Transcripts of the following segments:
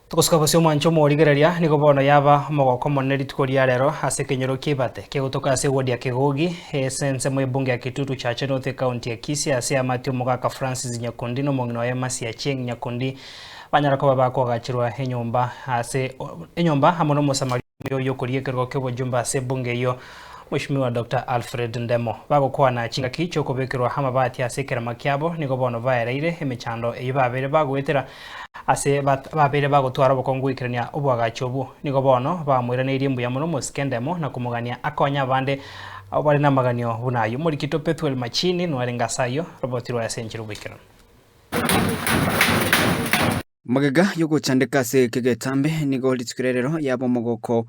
Togosuka bosio omwancho omorigereria, nigo bono yaba omogoko omonene rituko ria rero ase ekenyoro kia Ibate kegotoka ase eward ya Kegogi ase ensemo y'ebunge ya Kitutu Chache North ecounty ya Kisii ase eamate y'omogaka Francis Nyakundi na omong'ina oye Mercy Achieng Nyakundi banyara koba bakoagacherwa enyomba ase enyomba amo n'omosamaria omuya oyio okoria ekerogo ki'obojumbe ase ebunge eyio Mweshimiwa Doctor Alfred Ndemo. Bagokwana chingaki chi'okobekerwa amabati ase ekerama kiabo nigo bono baereire emechando eyio babeire bagoetera Ase babeire bagotwara obokong'u goikerania oboagachi obwo, nigo bono bamoiraneirie mbuya mono mosike endemo na komogania akonye abande abwo bare namaganio buna ayio. Omorikito Pethuel Machini noarenge ase ayio, roboti rwaye ase enchera oboikeranu. Magega y'ogochandeka ase eke getambe nigo rituko ria rero yaba omogoko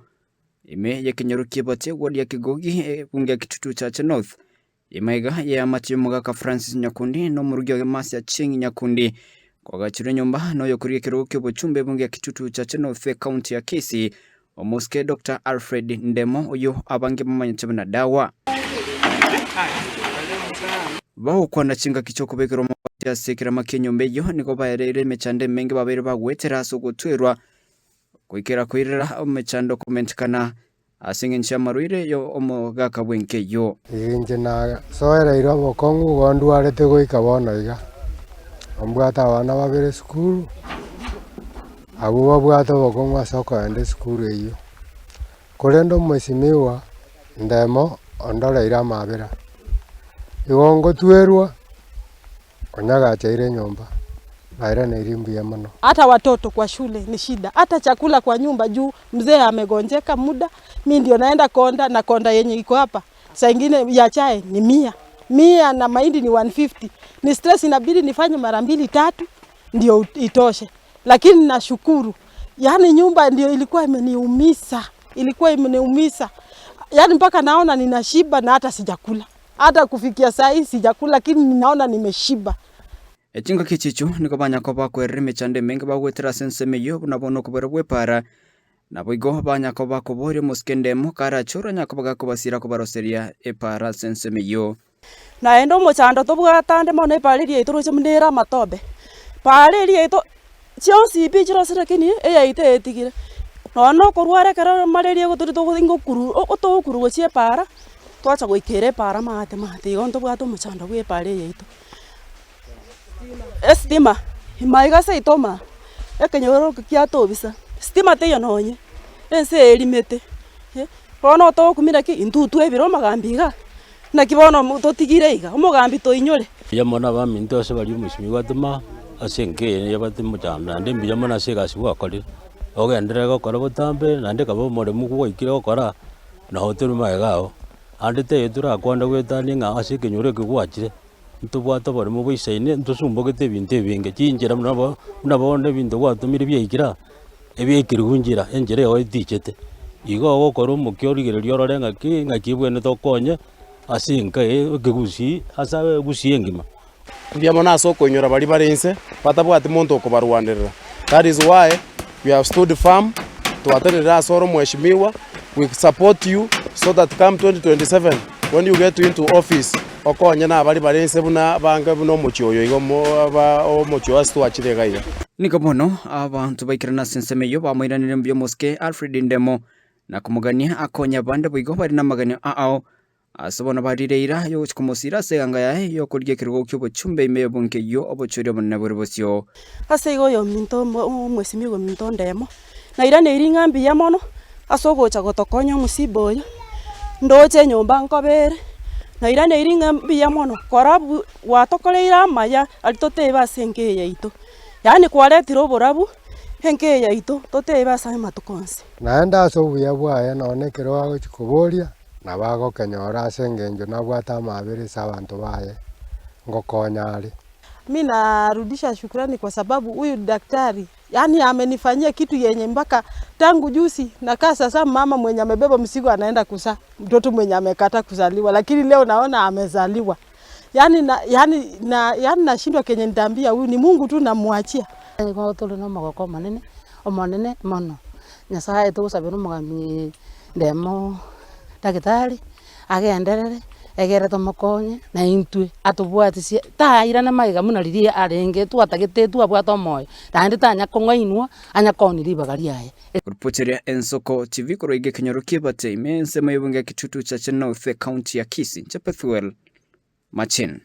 ime y'ekenyoro ki'Ebate ward ya Kigogi ebunge ya Kitutu Chache North Emaiga y'eamate y'omogaka Francis Nyakundi na omorugi oye Mercy Achieng Nyakundi kwagachirwe enyomba na oyokoria ekerogo ki'obochumbe ebunge ya Kitutu Chache North ekaunti ya Kisii omosike Doctor Alfred Ndemo oyio abange bamanyete buna Dawa. Bagokwana chingaki chi'okobekerwa amabati ase ekerama ki'enyomba eyio nigo baereire emechando emenge babeire bagoetera ase ogotwerwa goikera koirera emechando komentekana Ase engencho y'amarwaire y'omogaka bw'enka eyio. Inche nasoereire obokong'u igo ndwarete goika bono iga, mbwate abana babere esukuru, abwo babwate obokong'u ase okogenda esukuru eyio. Korende omwesimigwa ndemo ondoreire amabera, igo ngotwerwa. Onyagacheire enyomba, nairaneiri mbuya mono. Hata watoto kwa shule ni shida, hata chakula kwa nyumba juu mzee amegonjeka muda, mi ndio naenda konda na konda yenye iko hapa saa ingine ya chai ni mia mia na mahindi ni 150 ni stress, inabidi nifanye mara mbili tatu ndio itoshe, lakini nashukuru, yaani nyumba ndio ilikuwa imeniumisa, ilikuwa imeniumisa, yaani mpaka naona ninashiba na hata sijakula. Hata kufikia saa hii sijakula lakini ninaona nimeshiba. Chingaki echicho nigo banyakoba kwerera emechando emenge bagoetera ase ensemo eyio buna bono okobera gw'epaara. Naboigo banyakoba koboria omosike endemo karache ore onyakoba gakobasiira kobaroseria epaara ase ensemo eyio. Naende omochando tobwate ande mono epaara eria yaito roche buna ere amatobe, paara eria yaito chionsi pi chirosire lakini eyaito etigire. Nonye na okorwara ekero malaria egoturi togo ingokuru otogokuru gochia epaara, twacha goikera epaara maate maate igo ntobwate omochando bwa epaara eye yaito. Esitima, ime aiga seito imaa, ekenyoro eke kiatobisa, sitima teiyo nonye, ense eye erimete, bono togokumia naki intwe twebire omogambi igaa, naki bono mo totigire iga, omogambi toinyore. Mbuya mono abaminto ase baria omosimi gwatoma ase enka eye yabate omochando naende mbuya mono ase egasi gwakorire, ogenderere gokora botambe naende kaba omoremu gwaikire gokora, nabo tore magega ao. Ande teiyo torakwane goetania ng'a ase ekenyoro eke gwachire, ntobwate oboremo boisaine, ntosumbogete ebinto ebinge, chinchera buna bo buna bono ebinto gwatomire biaikire aa, ebiaikire nchera, enchera eye etichete. Igo ogokora omokia origereria orore ng'aki ng'aki ebwenerete okonye ase enka eye ekegusii ase egusii engima. Mbuya mono ase okoinyora baria bare inse batabwati monto okobarwanerera. That is why we have stood firm, twatenenire ase ore omweshimiwa, we support you so that come 2027 when you get into office okonye na abaria bare inse buna bange buna omochie oyo igo ba omochie oyo ase twachire iga iga. Nigo bono abanto baikerana ase ensemo eyio bamoiraneire mbuya omosike Alfred Ndemo na komogania akonye abande boigo bare namaganio ao Ase bono barire eira y'ogochia komosiira ase eganga yaye y'okorigia ekerogo ki'obochumbe ime y'obonge eyio obochori obonene bore bosio. Ase igo oyominto omwesimigwa ominto ondemo, nairaneirie ng'a mbuya mono ase ogocha gotokonya omosiba oyo, ndoche enyomba nkobere, nairaneirie ng'a mbuya mono kora bu gwatokoreire amaya aria totebe ase enka eye yaito, yaani kwaretire oborabu enka eye yaito totebe ase amatuko onsi. Naende ase obuya bwaye nonya ekero agochia koboria, Nabo agokenyora ase engencho nabwate amaabera ase abanto baye, ngokonya are. Mi narudisha shukrani kwa sababu huyu daktari yaani amenifanyia kitu yenye mpaka tangu juzi nakaa sasa mama mwenye amebeba mzigo anaenda kuzaa mtoto mwenye amekataa kuzaliwa lakini leo naona amezaliwa yaani na yaani na yaani nashindwa kenye nitaambia huyu ni Mungu tu namwachia. Nigo tore na omogoko omonene, omonene mono. Nyasaye togosabera omogambi ndemo daktari, agenderere. Egere tomokonye na intwe atobwatisie, tairana magega buna riria arenge twatagete twabwate omoyo, naende tanya kong'ainwa anya koonia ribaga riaye. Ripoteria Ensoko TV korwa iga ekenyoro ki'Ebate ime ensemo y'ebunge ya Kitutu Chache North, Ekaunti ya Kisii, Nche Pethuel Machin.